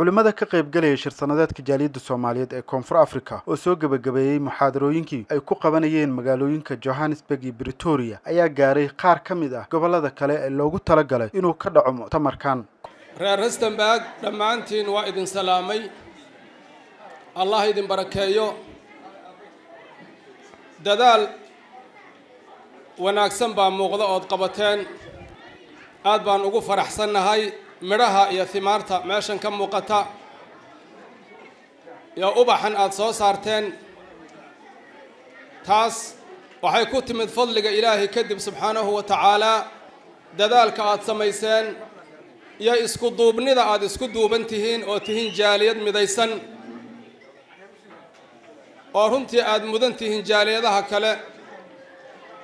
Culimmada ka qaybgalaya shir sanadeedka jaaliyadda Soomaaliyeed ee Koonfur Africa oo soo gebagabeeyey muxaadarooyinkii ay ku qabanayeen magaalooyinka Johannesburg iyo Pretoria ayaa gaaray qaar ka mid ah gobollada kale ee loogu talagalay inuu ka dhaco muctamarkan. Reer Rustenburg, dhammaantiin waa idin salaamay. Allah idin barakeeyo. Dadaal wanaagsan baa muuqda ood qabateen. Aad baan ugu faraxsannahay midhaha iyo himaarta meeshan ka muuqata iyo ubaxan aada soo saarteen. Taas waxay ku timid fadliga Ilaahay kadib, subxaanahu wa tacaalaa, dadaalka aada samayseen iyo isku duubnida aada isku duuban tihiin oo tihiin jaaliyad midaysan, oo runtii aada mudan tihiin jaaliyadaha kale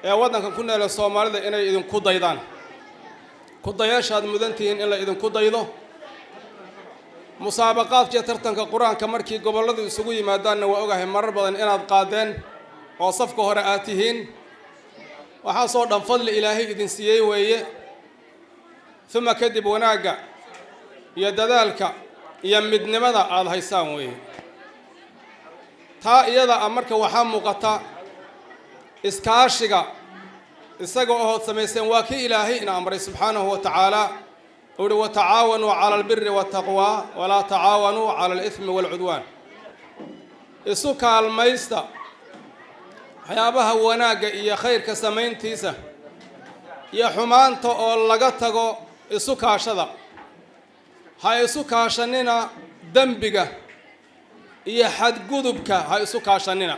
ee waddankan ku noole Soomaalida inay idinku daydaan. Ku dayaashaad mudan tihiin in la idinku daydo. Musaabaqaadkiiyo tartanka Qur-aanka markii gobolladu isugu yimaadaanna, waa ogahay marar badan inaad qaadeen oo safka hore aad tihiin. Waxaasoo dhan fadli Ilaahay idin siiyey weeye, uma kadib wanaagga iyo dadaalka iyo midnimada aada haysaan weeye. Taa iyada ah marka waxaa muuqata iskaashiga isaga ohood samayseen waa kii Ilaahay ina amray, subxaanahu wa tacaala. Uu uhi: "وتعاونوا على البر والتقوى ولا تعاونوا على الإثم والعدوان." Isu kaalmaysta waxyaabaha wanaagga iyo khayrka samayntiisa, iyo xumaanta oo laga tago isu kaashada. Ha isu kaashanina dembiga iyo xadgudubka, ha isu kaashanina.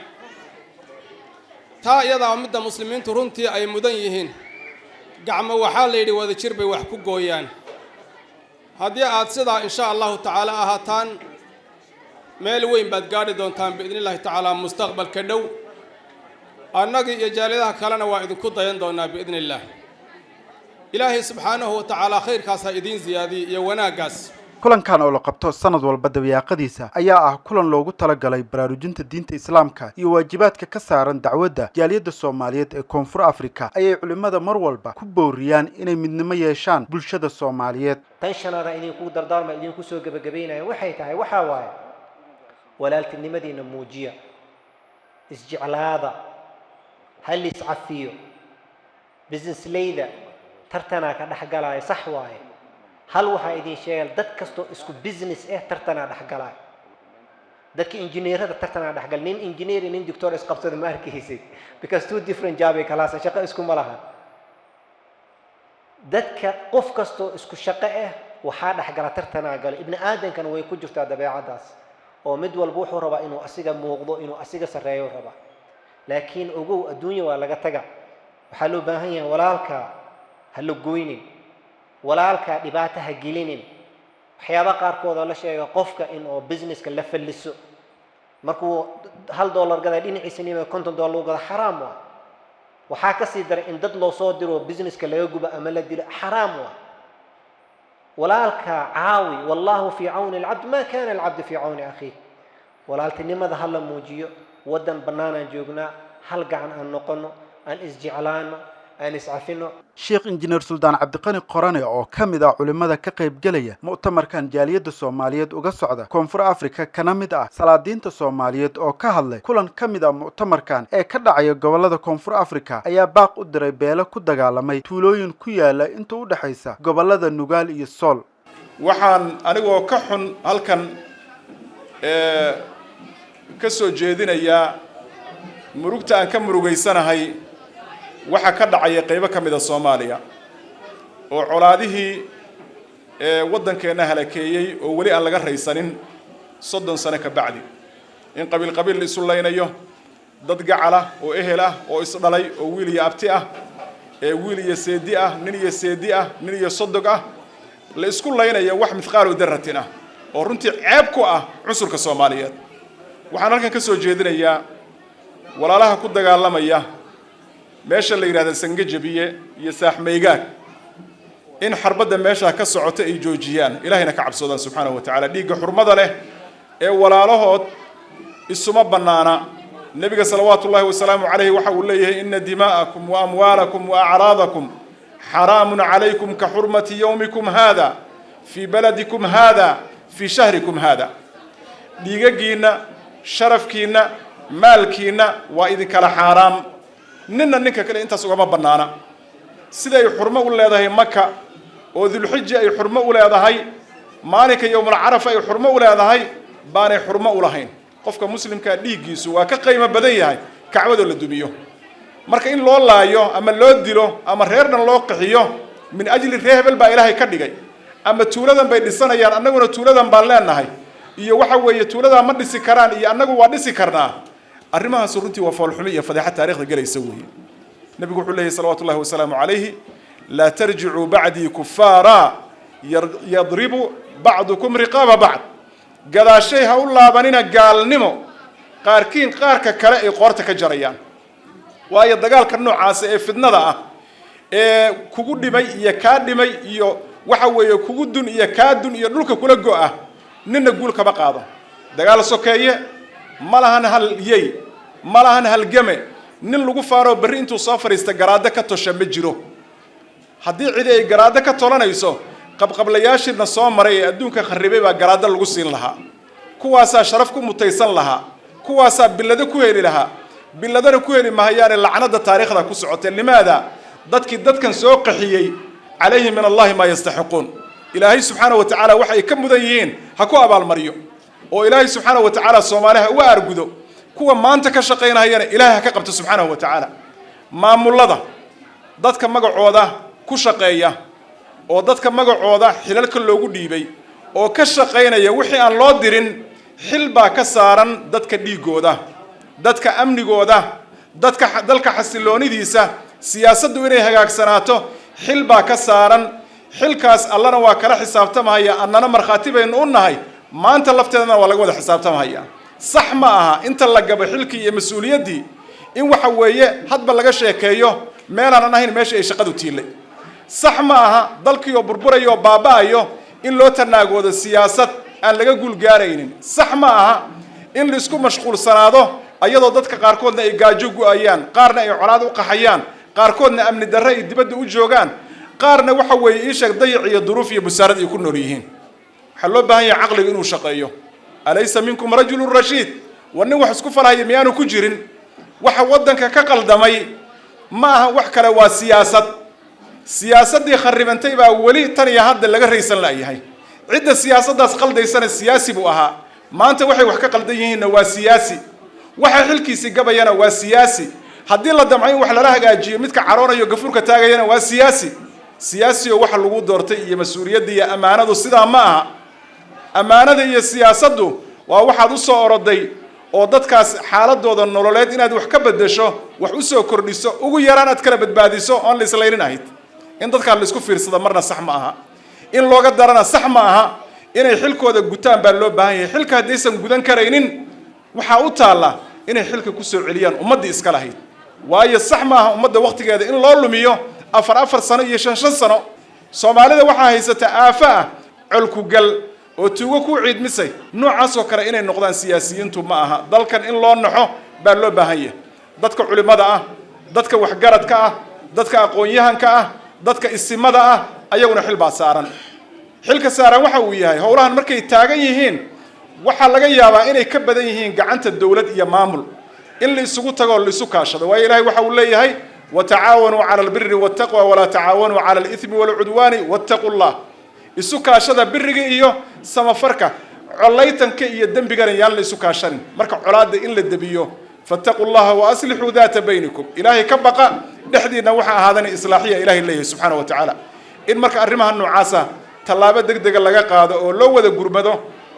Taa iyadaa midda muslimiintu runtii ay mudan yihiin. Gacmo, waxaa la yidhi, wada jir bay wax ku gooyaan. Haddii aad sidaa, insha Allahu tacaala, ahaataan, meel weyn baad gaadhi doontaan, biidni Illahi tacaala, mustaqbalka dhow. Annagii iyo jaaliyadaha kalena waa idinku dayan doonaa, biidni Illaah. Ilaahay subxaanahu wa tacaala khayrkaas ha idiin siyaadiye iyo wanaaggaas. Kulankan oo la qabto sanad walba dabayaaqadiisa ayaa ah kulan loogu talagalay baraarujinta diinta Islaamka iyo waajibaadka ka saaran dacwadda. Jaaliyadda Soomaaliyeed ee Koonfur Africa ayay culimmada mar walba ku booriyaan inay midnimo yeeshaan bulshada Soomaaliyeed. Tan shanaada idinku dardaarma, idinku soo gebagabaynaya, waxay tahay, waxaa waaye, walaaltinimadiina muujiya, isjeclaada, hal iscafiyo. Businessleyda tartanaa ka dhex galaya, sax waaye. Hal waxaa idin sheegan, dad kastoo isku business ah tartanaa dhex galaya. Dadka injineerada tartanaa dhexgal. Nin engineer iyo nin doctor isqabsada ma arkaysid, because two different job ay kalaasa, shaqo iskuma laha. Dadka qof kastoo isku shaqo ah waxaa dhexgala, tartanaa gala. Ibni aadankana way ku jirtaa dabeecaddaas, oo mid walba wuxuu rabaa inuu asiga muuqdo, inuu asiga sarreeyo rabaa. Laakiin ogow, adduunya waa laga taga. Waxaa loo baahan yahay, walaalkaa ha la goynin, walaalkaa dhibaato ha gelinin. Waxyaaba qaarkood oo la sheega qofka in oo businesska la falliso, markuu $1 gadaa, dhinaciisa nima $50 lagu gado, xaraam waa. Waxaa ka sii daray in dad loo soo diro, businesska laga gubo ama la dilo, xaraam waa. Walaalkaa caawi. والله في عون العبد ما كان العبد في عون أخيه. Walaaltinimada ha la muujiyo. Waddan bannaanaan joognaa, hal gacan aan noqono, aan isjeclaano, aan iscafino. Sheekh Injineer Suldaan Cabdiqani Qorane oo ka mid ah culimmada ka qaybgelaya mu'tamarkan jaaliyadda Soomaaliyeed uga socda Koonfur Africa, kana mid ah salaadiinta Soomaaliyeed oo ka hadlay kulan ka mid ah mu'tamarkan ee ka dhacaya gobollada Koonfur Africa, ayaa baaq u diray beelo ku dagaalamay tuulooyin ku yaala inta u dhexaysa gobollada Nugaal iyo Sool. Waxaan anigoo ka xun halkan ka soo jeedinayaa murugta aan ka murugaysanahay waxa ka dhacaya qaybo ka mida Soomaaliya, oo colaadihii waddankeenna halakeeyey oo weli aan laga raysanin 30 sano ka bacdi, in qabiil qabiil la isu laynayo, dad gacala oo ehel ah oo isdhalay, oo wiil iyo abti ah, ee wiil iyo seedi ah, nin iyo seedi ah, nin iyo sodog ah, la isku laynayo wax مثقال ذرة ah, oo runtii ceeb ku ah cunsurka Soomaaliyeed. Waxaan halkan ka soo jeedinayaa walaalaha ku dagaalamaya meesha la yidhahda Sangajabiye iyo Saaxmaygaag in xarbadda meeshaa ka socota ay joojiyaan, Ilaahayna ka cabsoodaan, subxaanahu wa tacaala. Dhiigga xurmada leh ee walaalahood isuma bannaana. Nebiga salawaatu ullahi wasalaamu calayhi waxa uu leeyahay: "إن دماءكم وأموالكم وأعراضكم حرام عليكم كحرمة يومكم هذا في بلدكم هذا." Fii shahrikum haada, dhiigaggiinna, sharafkiinna, maalkiinna waa idinkala xaaraam. Ninna ninka kale intaas ugama bannaana. Sida ay xurmo u leedahay Maka oo Dulxija ay xurmo u leedahay, maalinka Yowmulcarafa ay xurmo u leedahay, baanay xurmo u lahayn. Qofka muslimkaa dhiiggiisu waa ka qiimo badan yahay Kacbadoo la dumiyo. Marka in loo laayo ama loo dilo ama reer dhan loo qaxiyo min ajli reer hebel baa Ilaahay ka dhigay, ama tuuladan bay dhisanayaan, annaguna tuuladan baan leenahay, iyo waxa weeye tuuladaa ma dhisi karaan iyo annagu waa dhisi karnaa, arrimahaas runtii waa foolxumo iyo fadeexa taarikhda gelaysa weeye. Nebigu wuxuu leeyahy, salawaatu ullahi wasalaamu calayhi: "Laa tarjicuu bacdii kufaara yadribu bacdukum riqaaba bacd." Gadaashay ha u laabanina gaalnimo, qaarkiin qaarka kale ay qoorta ka jarayaan. Waayo, dagaalka noocaasa ee fidnada ah ee kugu dhimay iyo kaa dhimay iyo waxa weeye kugu dun iyo kaa dun iyo dhulka kula go-ah, ninna guul kama qaado. Dagaal sokeeye ma lahan hal yey, ma lahan halgame. Nin lagu faaroo berri intuu soo fadhiista garaado ka tosha ma jiro. Haddii cidi ay garaado ka tolanayso, qabqablayaashiina soo maray ee adduunka kharribay baa garaado lagu siin lahaa. Kuwaasaa sharaf ku mutaysan lahaa, kuwaasaa billado ku heli lahaa. Billadana ku heli mahayaane, lacnada taariikhda ku socotee. Limaada? Dadkii dadkan soo qaxiyey, calayhim min Allahi maa yastaxiquun. Ilaahay subxaana wa tacaala waxay ka mudan yihiin ha ku abaalmariyo, oo Ilaahay subxaana wa tacaala Soomaali ha uga aargudo. Kuwa maanta ka shaqaynahayana Ilaahay ha ka qabto subxaanahu wa tacaala. Maamullada dadka magacooda ku shaqeeya oo dadka magacooda xilalka loogu dhiibay oo ka shaqaynaya wixii aan loo dirin, xil baa ka saaran dadka dhiiggooda, dadka amnigooda, dadka dalka xasiloonidiisa, siyaasaddu inay hagaagsanaato xil baa ka saaran. Xilkaas Allana waa kala xisaabtamahaya, annana markhaati baynu u nahay. Maanta lafteedana waa laga wada xisaabtamahaya. Sax ma aha inta la gabo xilkii iyo mas-uuliyaddii in waxa weeye hadba laga sheekeeyo meelaanan ahayn meesha ay shaqadu tiilay. Sax ma aha dalkii oo burburayo oo baaba'ayo in loo tanaagoodo siyaasad aan laga guulgaaraynin. Sax ma aha in laisku mashquulsanaado ayadoo dadka qaarkoodna ay gaajo gu'ayaan, qaarna ay colaad u qaxayaan, qaarkoodna amni darre ay dibadda u joogaan, qaarna waxa weeye iisheeg dayac iyo duruuf iyo busaarad ay ku nool yihiin. Waxaa loo baahan yahay caqliga inuu shaqeeyo. Alaysa minkum rajulun rashiid? War nin wax isku falhaya miyaanu ku jirin? Waxa waddanka ka qaldamay ma aha wax kale, waa siyaasad. Siyaasaddii kharribantay baa weli tan iyo hadda laga raysan la'yahay. Cidda siyaasaddaas qaldaysana siyaasi buu ahaa. Maanta waxay wax ka qaldan yihiinna waa siyaasi, waxa xilkiisii gabayana waa siyaasi. Haddii la damco in wax lala hagaajiyo, midka caroonayo gafuurka taagayana waa siyaasi. Siyaasiyo, waxa lagu doortay iyo mas-uuliyadda iyo ammaanadu sidaa ma aha. Ammaanada iyo siyaasaddu waa waxaad u soo oroday oo dadkaas xaaladooda nololeed inaad wax ka beddesho, wax u soo kordhiso, ugu yaraan aad kala badbaadiso oon la islaynin ahayd. In dadkaan la isku fiirsado marna sax ma aha, in looga darana sax ma aha. Inay xilkooda gutaan baa loo baahan yahay. Xilka haddaysan gudan karaynin, waxaa u taalla inay xilka kusoo celiyaan ummaddii iska lahayd. Waayo, sax ma aha ummadda wakhtigeeda in loo lumiyo afar afar sano iyo shan shan sano. Soomaalida waxaa haysata aafo ah colkugal oo tuugo ku ciidmisay. Noocaasoo kale inay noqdaan siyaasiyiintu ma aha. Dalkan in loo naxo baa loo baahan yahay. Dadka culimmada ah, dadka waxgaradka ah, dadka aqoon-yahanka ah, dadka isimada ah, ayaguna xil baa saaran. Xilka saaran waxa uu yahay, howlahan markay taagan yihiin waxaa laga yaabaa inay ka badan yihiin gacanta dowlad iyo maamul. In la isugu tago oo la isu kaashado. Waayo, Ilahay waxa uu leeyahay: "Watacaawanuu cala albiri waltaqwa, walaa tacaawanuu cala alithmi walcudwaani, wattaquu llah." Isu kaashada biriga iyo samafarka, collaytanka iyo dembigana yaan la isu kaashanin. Marka colaadda in la debiyo, fattaquu llaha wa aslixuu daata baynikum, Ilaahay ka baqa, dhexdiinna waxa ahaadana islaaxiya, Ilahay leeyahay subxaana wa tacaala. In marka arrimaha noocaasa tallaabo deg dega laga qaado oo loo wada gurmado,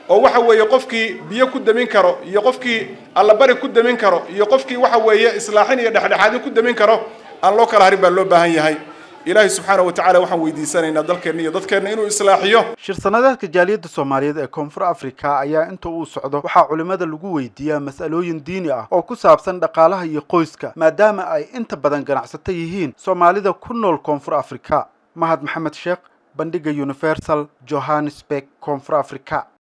oo waxa weeye qofkii biyo ku damin karo iyo qofkii allabari ku damin karo iyo qofkii waxa weeye islaaxin iyo dhexdhexaadin ku damin karo aan loo kala harin baa loo baahan yahay. Ilaahay subxaana wa tacala waxaan weydiisanaynaa dalkeenna iyo dadkeenna inuu islaaxiyo. Shir sanadeedka jaaliyadda Soomaaliyeed ee Koonfur Afrika ayaa inta uu socdo waxaa culimmada lagu weydiiyaa mas'alooyin diini ah oo ku saabsan dhaqaalaha iyo qoyska, maadaama ay inta badan ganacsato yihiin Soomaalida ku nool Koonfur Afrika. Mahad Maxamed Sheekh, Bandhiga Universal, Johannesburg, Koonfur Afrika.